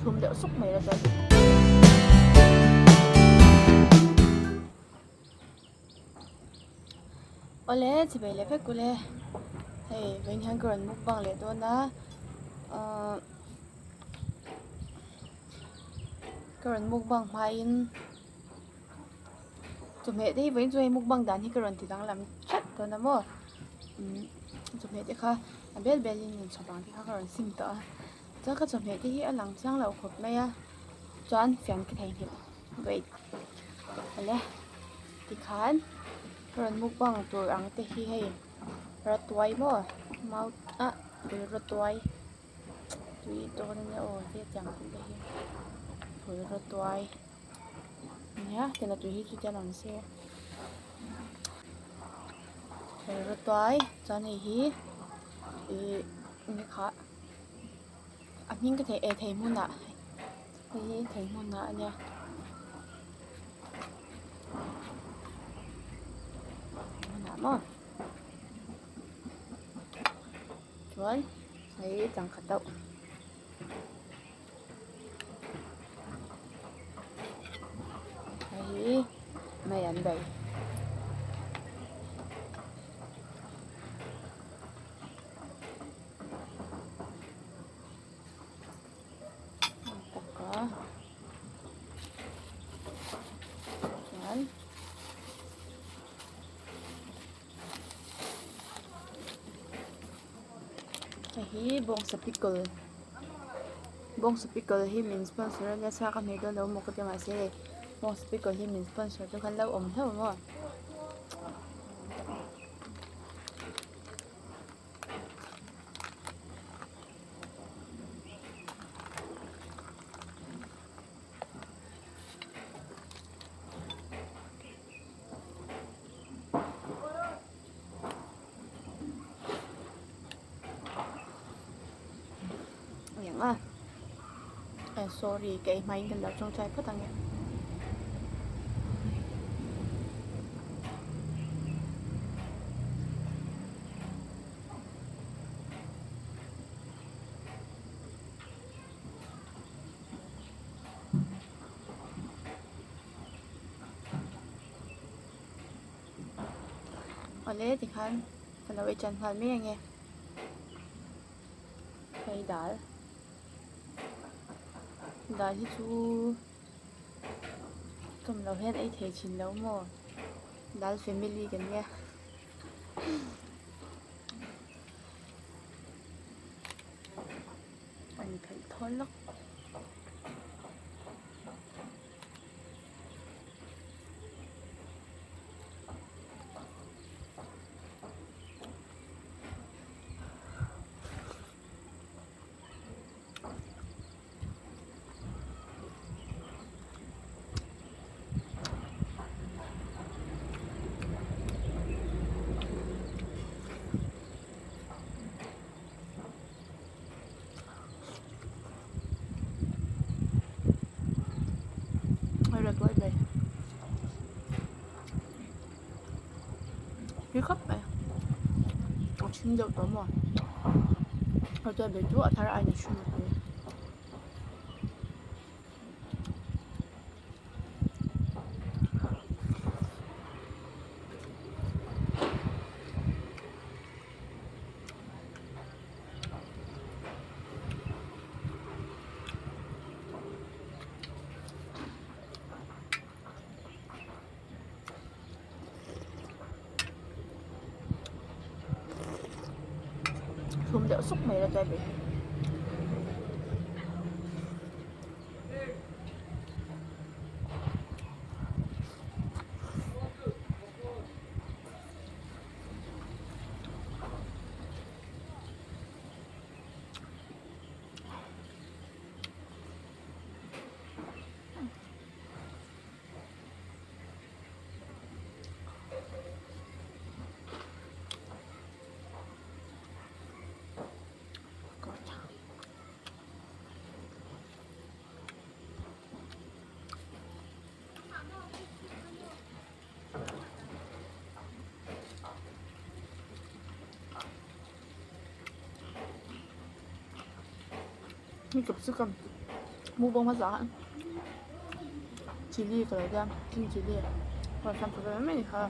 Thlum deuh suk mai la chuan. Awle chivei leh vek ule hei vawiin hian ka rawn mukbang leh dawn a ahh ka rawn mukbang hmain chawhmeh te hi vawiin chu hei mukbang dan hi ka rawn ti danglam tlat dawn a maw umm chawhmeh te kha a bel bel in inchhawp ang te kha ka rawn sim tawh a chuan ka chawhmeh te hi a lang chiang lo khawp mai a chuan fian ka theihnghilh wait awle tikhan ka rawn mukbang tur ang te hi hei ratuai maw mau ah phul ratuai tui dawn ania aw hetiang thil te hi phul ratuai nia tiang tui hi chu tiang ang se phul ratuai chuan hei hi ih eng kha a hming ka theih eh thei hmunah hei hi thei hmunah ania. Hmunah maw chuan hei changkhat deuh. Hei hi mei an bei. Bawk a chuan hei hi bawngsa pickle bawngsa pickle hi min sponsor ania chhuak a hmeh dawn lo maw ka ti mahse hei bawngsa pickle hi min sponsor te khan lo awm hlauh maw. Eh sorry ka ei hmain ka lo tawngtai phawt ang e. Awle tikhan ka lo ei tan nghal mai ange hei dal dal hi chu chawm loh hian ei thei thin lo maw dal family kan nia. A ni phelh thawl lawk. Tui khawp mai a hring deuh tawh maw a chuan ber chu a thar aiin a hring a tui. Thlum deuh suk mai la chuan ber hi. Hei capsicum. Mukbang hmasa ah chilli ka lo tia king chilli rawn siam chhuah ve mai mai a ni kha.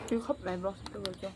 Tui khawp mai bawk chu.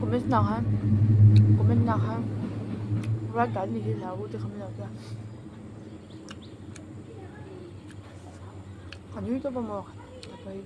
Comment nak han comment nak han ral dan ni hi hlau te kha min lo tia ka nui tawp a maw ka pawi.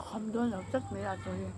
Kham dawn lo tlat mai a chaw hi.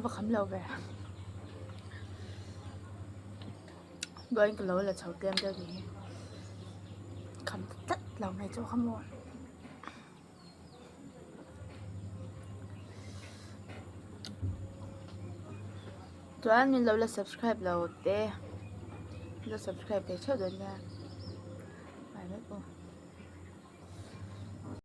Va kham lo ve dawin ka lo la chho tlem deuh ni hi kham tlat lo mai chu kha maw. Chuan min lo la subscribe lo te min lo subscribe thei theuh dawn nia.